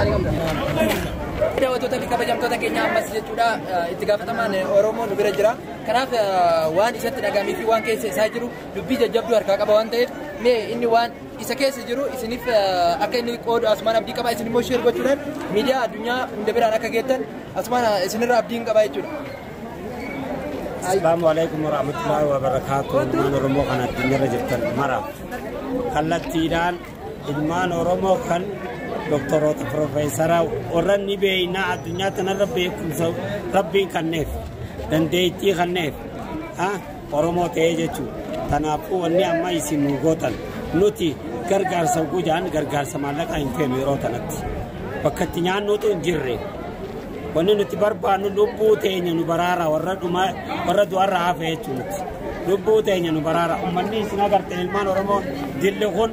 Gaarii qabda. Daawwattoota fi kabajamtoota keenya, ammas jechuudha itti gaafatamaan Oromoo nu bira jira. Kanaaf waan isatti dhagahamee fi waan keessa isaa jiru dubbii jajjabduu harkaa qaba waan ta'eef, mee inni waan isa keessa jiru isiniif akka inni qoodu asumaan abdii qaba. Isin immoo share gochuudhaan miidiyaa addunyaa hunda biraan akka geettan asumaan isinirraa abdiin qaba jechuudha. Assalamu alaikum warahmatullahi wabarakatuh. Ilmaan Oromoo kan addunyaarra jirtan mara. Kallattiidhaan ilmaan Oromoo kan doktoroota, profeesara, warra ni beeynaa, addunyaa tanarra beekumsa rabbiin kanneef, dandeettii kanneef, Oromoo ta'ee jechuudha. Kanaafuu wanni amma isin nu gootan, nuti gargaarsa gujaan gargaarsa maallaqaa hin feenu yeroo tanatti. Bakka itti nyaannuutu hin jirre. Wanni nuti barbaannu lubbuu teenya nu baraara, warra dhumaa, warra du'arra hafe jechuudha. Lubbuu teenya nu baraara. Uummanni isin agartan ilmaan Oromoo dilli kun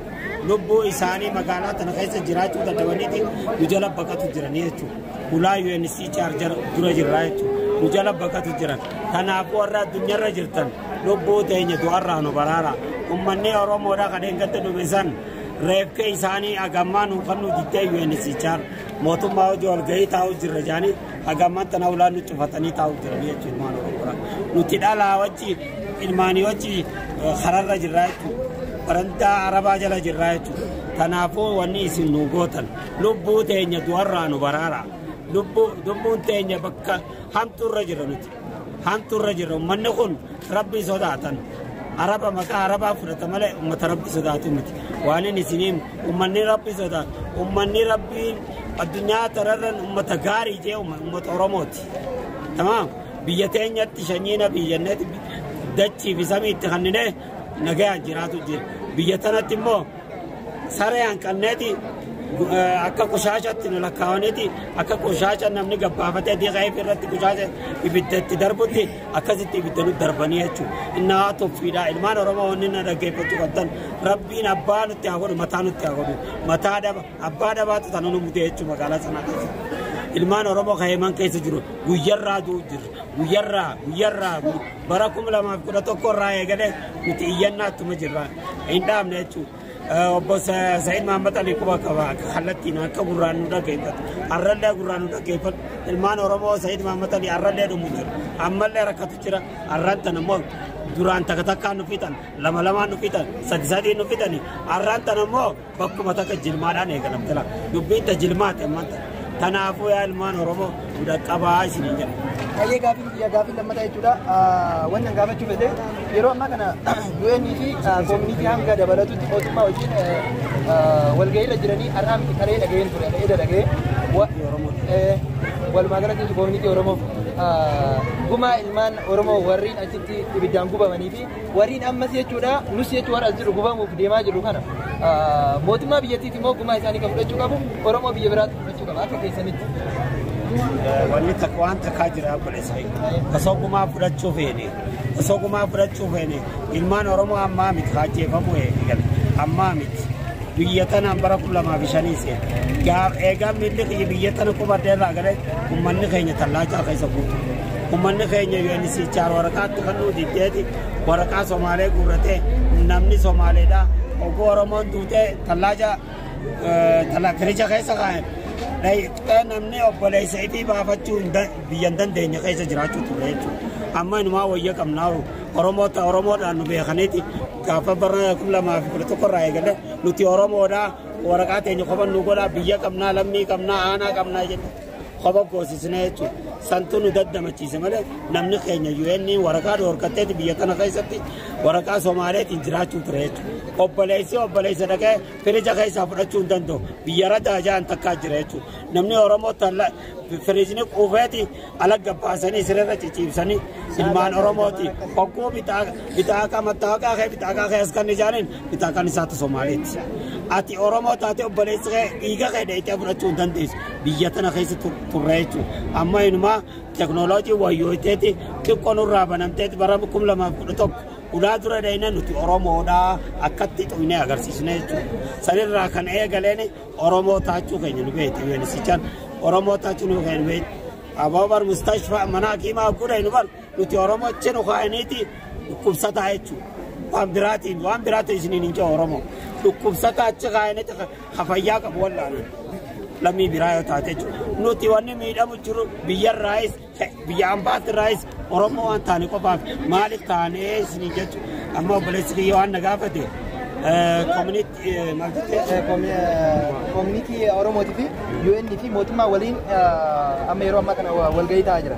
lubbuu isaanii magaalaa tana keessa jiraachuu dadhabaniiti nu jala baqatu jiranii jechuudha. Ulaa UNHCR dura jirraa jechuudha. Nu jala baqatu jiran. Kanaafuu warra addunyaarra jirtan, lubbuu teenya du'arraa nu baraara. Uummanni Oromoodhaa kan eeggatti dhume san reefka isaanii hagammaa nu kan nu diddee UNHCR mootummaa hojii walgahii taa'u jirra jaanii hagammaan tana ulaa nu cufatanii taa'u jiranii jechuudha ilmaan Oromoodhaa. Nuti dhalaa wajji ilmaanii wajji kararra jirraa jechuudha. Barandaa Arabaa jala jirraa jechuudha. Kanaafuu wanni isin nu gootan, lubbuu teenya du'arraa nu baraara. Lubbuun teenya bakka hamtuurra jira nuti. Hamtuurra jira. Uummanni kun rabbi sodaatan. Araba maqaa Arabaa fudhata malee uummata rabbi sodaatu miti. Waan inni isiniin uummanni rabbi sodaatu. Uummanni rabbiin addunyaa tararran uummata gaarii jee uummata Oromooti. Tamaam, biyya teenyatti sanyii biyyanneeti dachii fi samii itti kanninee nagayaan jiraatu jira. Biyya tanatti immoo saree hanqanneeti akka qushaashatti nu lakkaawaniiti, akka qushaasha namni gabbaafatee diiqa irratti qushaasha ibidda itti darbutti akkasitti ibidda nu darbanii jechuudha. Inni haa tuffiidha. Ilmaan Oromoo, wanni na dhaggeeffachuu qabdan, rabbiin abbaa nutti haa godhu, mataa nutti haa godhu. Mataa dhaba abbaa dhabaatu tana nu mutee jechuudha magaalaa sanaa keessa. Ilmaan Oromoo kan Yemen keessa jiru guyyarraa du'u jira. Guyyarraa guyyarraa bara 2011 irraa eegalee nuti iyyannaa ittuma jirra. Hin dhaabne jechuudha. Obbo Sa'iid Mahammad Ali quba qaba, kallattiin akka gurraan nu dhaggeeffatu. Har'allee gurraan nu dhaggeeffatu. Ilmaan Oromoo Sa'iid Mahammad Ali har'allee dhumu jira. Ammallee rakkatu jira. Har'aan tana immoo duraan takka takkaan nu fixan, lama lamaan nu fixan, sadi sadiin nu fixani. Har'aan tana immoo bakkuma takka jilmaadhaan eegalamte la. Dubbiin ta jilmaati ammaan tana. Kanaafuu yaa ilmaan Oromoo, nu dhaqqabaa isiniin jedha. Baay'ee gaafii biyya gaafii lammataa jechuudha. Wanni an gaafachuu fedhe, yeroo ammaa kana UN fi community hanga dabalatutti mootummaa wajjin walgahiirra jiranii har'aa miti, kalee dhaga'een ture, eda dhaga'ee. Walumaa galatti community Oromoo gumaa ilmaan Oromoo warreen achitti ibiddaan gubamanii fi warreen ammas jechuudha nus jechuu warra as jiru gubamuuf deemaa jiru kana, mootummaa biyyattiiti immoo gumaa isaanii kan fudhachuu qabu, Oromoo biyya biraatti fudhachuu qaba akka keessanitti? Wanni takka waan takkaa jira, obboleessa. Osoo gumaa fudhachuu feene, osoo gumaa fudhachuu feene, ilmaan Oromoo ammaa miti kaajjeefamuu eegale, ammaa miti. Biyya tanaan bara 2005 seene. Gaaf eegaa miilli kiyya biyya tana qubadhee irraa galee uummanni keenya tallaachaa keessa guutu. Uummanni keenya UNHCR waraqaatti kan nuti diddeeti waraqaa Somaalee guurratee namni Somaaleedha. Oguu Oromoon duutee tallaachaa firiija keessa kaa'e. Dhayixee namni obboleessa ifii baafachuu biyya hin dandeenye keessa jiraachuu ture jechuudha. Amma inumaa wayya qabnaa, Oromoota Oromoodhaan nu beekaniiti gaafa bara 2011 irraa eegalee nuti Oromoodhaa, waraqaa teenya kopha nu godhaa, biyya qabnaa, lammii qabnaa, aanaa qabnaa jenna. Kopha goosisnee jechuudha. Santu nu daddamachiise malee namni keenya UN waraqaa dhoorkatteeti biyya tana keessatti waraqaa Somaaleetiin jiraachuu ture jechuudha. Obboleessi obboleessa dhaqee firija keessaa fudhachuu hin danda'u. Biyya radaa ja'an takkaa jira jechuudha. Namni Oromoo firijni quufeeti ala gabbaasanii sirriirra cicciibsanii ilmaan Oromooti. Hogguu bitaaqa mattaaqaa kee bitaaqaa kee as kan ijaaniin bitaaqaan isaatu Somaaleeti. Ati Oromoo taate obboleessi kee dhiiga kee dheeyitee fudhachuu hin dandeessu. Biyya tana keessa turre jechuudha. Amma inumaa teknooloojii wayyooteeti xiqqoo nurraa banamteeti bara 2011 ulaa dura dheeyne nuti Oromoodhaa akkatti xuyinee agarsiisne jechuudha. Sanirraa kan eegaleen Oromoo taachuu keenya nu beekte, UNHCR Oromoo taachuu nu keenya nu beekte. Aboobar mustashfaa mana hakiimaa godha nu bar nuti Oromoo achi nu kaa'aniiti dhukkubsataa jechuudha. Waan biraatiin waan biraatiin isiniin hin jiru, Oromoo. Dhukkubsataa achi kaa'aniiti hafayyaa qabu wallaanan. Lammii biraa yoo taate jechuudha. Nuti wanni miidhamu jiru biyyarraayis biyya ambaatirraayis Oromoo waan taane qofaaf maaliif taanee isinii jechuudha. Amma obboleessi kiyya waan na gaafate community maal jettee? Community Oromootii fi UN fi mootummaa waliin amma yeroo ammaa kana walgahii ta'aa jira.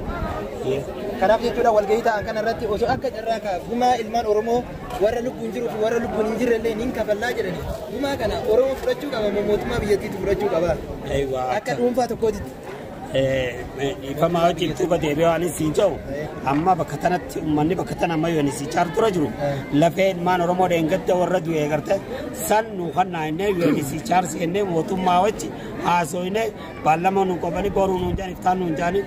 Kanaaf jechuudha walgahii ta'an kana irratti osoo akka carraa ka gumaa ilmaan Oromoo warra lubbuun jiruu fi warra lubbuun hin jirre illee niin kafallaa jedhani. Gumaa kana Oromoo fudhachuu qaba moo mootummaa biyyattiitu fudhachuu qaba? Akka dhuunfaa tokkootitti. Dhiifama wajjin duuba deebi'ee waan siin jedhu, amma bakka tanatti uummanni bakka tana amma UNHCR dura jiru lafee ilmaan Oromoo dheengadda warra du'e garte san nu kannaa innee UNHCR seennee mootummaa wajji haasofnee baallama nu qabanii boruu nuun jedhan iftaan nuun jedhanii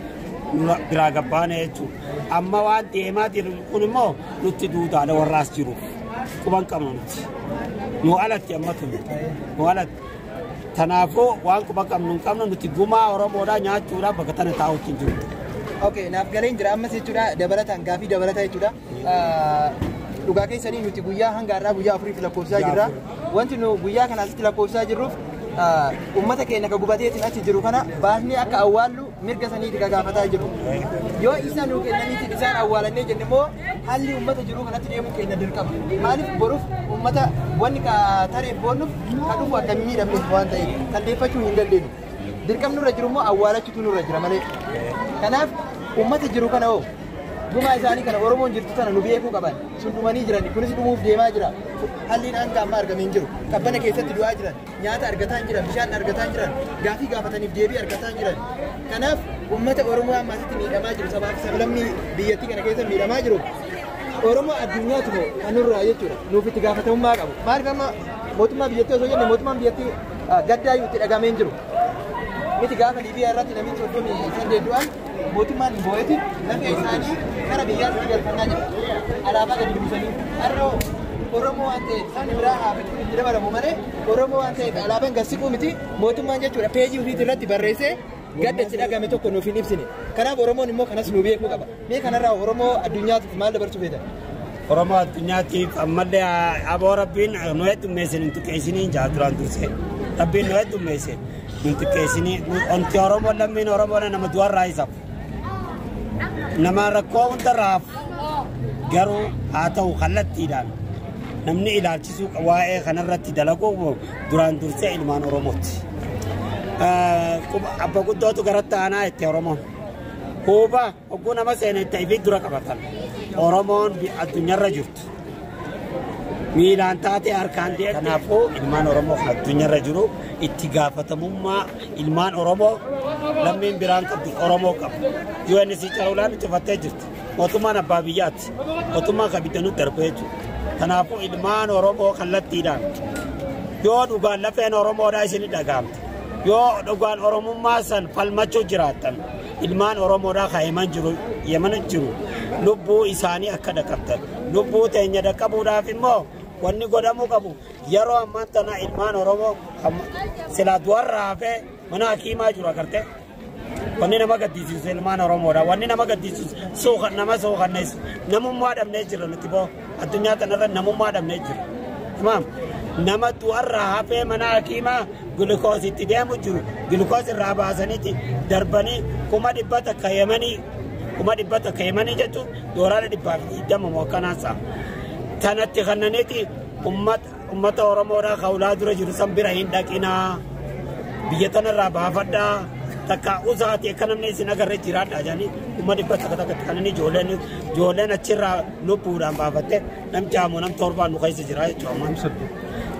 biraa gabbaane jechuudha. Amma waan deemaa jiru kun immoo nutti duutaadha warraas jiruuf quban qabnu nuti. Nu alatti amma tuni nu alatti. Kanaafuu waan quba qabnu hin qabnu, nuti gumaa Oromoodhaa nyaachuudhaaf bakka tana taa'utti hin jiru. Okay, naaf galeen jira. Ammas jechuudha dabalataan gaafii dabalataa jechuudha. Dhugaa keessanii nuti guyyaa hanga har'aa guyyaa 4f lakkoofsaa jirra. Wanti nu guyyaa kana asitti lakkoofsaa jirruuf uummata keenya ka gubateetiin achi jiru kana baasnee akka awwaallu mirga saniiti ka gaafataa jiru. Yoo isaan nuu kennaniitiin isaan awwaalannee jenne immoo haalli uummata jiru kanatti deemuu keenya dirqama. Maaliif boruuf uummata wanni ka tareef boonnuuf ka dhufu akka hin miidhamneef waan ta'eef kan deeffachuu hin dandeenyu. Dirqamni nurra jiru immoo awwaalachuutu nurra jira malee. Kanaaf uummata jiru kana hoo gumaa isaanii kana Oromoon jirtu tana nu beekuu qaban. Sun dhumanii jiran, kunis dhumuuf deemaa jira. Halliin hanga ammaa argamee hin jiru. Qabbana keessatti du'aa jiran, nyaata argataa hin jiran, bishaan argataa hin jiran, gaafii gaafataniif deebii argataa hin jiran. Kanaaf uummata Oromoo amma asitti miidhamaa jiru, sabaaf sablammii biyyattii kana keessa miidhamaa jiru. Oromoo addunyaatu moo kan nurraa jechuudha. Nuuf itti gaafatamummaa qabu. Maaliif amma mootummaa biyyattii osoo jenne mootummaan biyyattii gaddaa itti dhagamee hin jiru. Miti gaafa Liibiyaa irratti namichi 38 du'an mootummaan hin boo'eeti lafee isaanii kara biyyaatti galfannaa jira. Alaabaa gadi buusanii har'a Oromoo waan ta'eef sabni biraa haa fixuun itti dabalamu malee Oromoo waan ta'eef alaabaan gad siquu miti mootummaan jechuudha peejii ofiitii irratti barreessee gadda itti dhagame tokko nuuf hin ibsine. Kanaaf Oromoon immoo kanas nu beekuu qaba. Mee kanarraa Oromoo addunyaatiif maal dabarsuu feetan? Oromoo addunyaatiif ammallee aboo rabbiin nu heddummeessin hin xiqqeessiniin jaa duraan dursee. Rabbiin nu heddummeesse hin xiqqeessinii. Wanti Oromoo lammiin Oromoo nama du'arraa isaaf. Nama rakkoo hundarraaf garuu haa ta'u kallattiidhaan namni ilaalchisuu waa'ee kanarratti dalaguu duraan dursee ilmaan Oromooti. Abba guddootu garatti aanaa itti Oromoon. Huuba hogguu nama seene itti ifii dura qabatan. Oromoon addunyaarra jirtu. Miilaan taatee harkaan deemte. Kanaafuu ilmaan Oromoo addunyaarra jiru itti gaafatamummaa ilmaan Oromoo lammiin biraan qabdu Oromoo qabu. UNHCR ulaan cufattee jirti. Mootummaan abbaa biyyaati. Mootummaan kabiddanuu darbee jechuudha. Kanaafuu ilmaan Oromoo kallattiidhaan yoo dhugaan lafeen Oromoodhaa isin dhagaamte, yoo dhugaan Oromummaa san falmachuu jiraattan, ilmaan Oromoodhaa kan Yemen jiru Yemen jiru lubbuu isaanii akka dhaqabtan, lubbuu teenya dhaqqabuudhaaf immoo wanni godhamuu qabu yeroo ammaan tana ilmaan Oromoo silaa du'arraa hafee mana hakiimaa jiru agartee. Wanni nama gaddisiisu ilmaan Oromoodha. Wanni nama gaddisiisu suuqa nama suuqanneessu namummaa dhabnee jira nuti boo addunyaa kanarra namummaa dhabnee jira. Imaam nama du'arraa hafee mana hakiimaa gulukoositti deemu jiru gulukoos irraa baasaniiti darbanii 100,000 Yemanii, 100,000 Yemanii jechuun $120 moo akkanaan sa'a. Tanatti kannaniiti ummata Oromoodhaa kawulaa dura jiru san bira hin dhaqinaa, biyya tanarraa baafadhaa, takka usaati akka namni isin agarre jiraadhaa jedhanii 100,000 takkatti kanneen ijoolleen achirraa lubbuudhaan baafatte nam jaamu nam torbaan nu keessa jira jechuudha.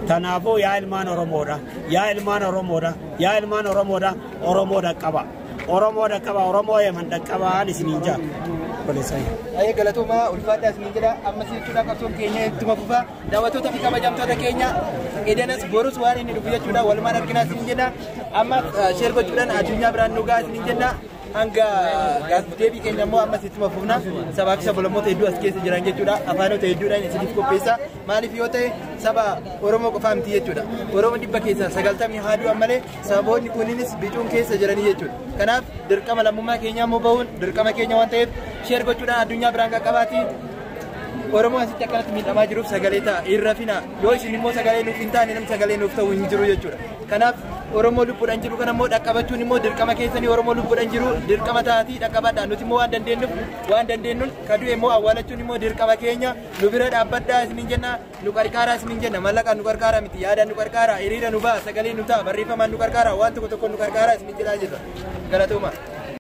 Kanaafuu yaa ilmaan Oromoodha, yaa ilmaan Oromoodha, yaa ilmaan Oromoodha, Oromoodha qaba. Oromoodha qaba, Oromoo Yemen dhaqqabaan isiniin jaa. Ayee galatoomaa, ulfaadhaa isiniin jedha. Ammas jechuudha qabsoon keenya ittuma fufa. Daawwattoota fi kabajamtoota keenya, edanas borus waan inni dhufu jechuudha walumaan arginaa isiniin jedha. Amma share gochuudhaan addunyaa biraan nu gahaa isiniin jenna. Hanga deebii keenya immoo ammas ittuma fufna. Sabaa fi sablammoota hedduu as keessa jiran jechuudha. Afaanota hedduudhaan isiniif qopheessa. Maaliif yoo ta'e saba Oromoo qofaa miti jechuudha. Oromoo 90% haa du'an malee saboonni kunniinis bicuun keessa jiranii jechuudha. Kanaaf dirqama lammummaa keenyaa immoo bahuun dirqama keenya waan ta'eef share gochuudhaan addunyaa biraan qaqqabaati. Oromoo asitti akkanatti miidhamaa jiruuf sagalee ta'a. Hin rafinaa. Yoo isin immoo sagalee nuuf hin taane, namni sagalee nuuf ta'u hin jiru jechuudha. Kanaaf Oromoo lubbuudhaan jiru kana immoo dhaqqabachuun immoo dirqama keessanii. Oromoo lubbuudhaan jiru dirqama taatii dhaqqabadha. Nuti immoo waan dandeenyuuf, waan dandeenyuun ka du'e immoo awwaalachuun immoo dirqama keenya. Nu bira dhaabbadhaa isiniin jenna, nu qarqaaraa isiniin jenna. Mallaqaan nu qarqaaraa miti, yaadaan nu qarqaaraa, hiriira nu ba'a, sagalee nu ta'a, barreeffamaan nu qarqaaraa, waan tokko tokko nu qarqaaraa isiniin jedhaa jirra. Galatooma.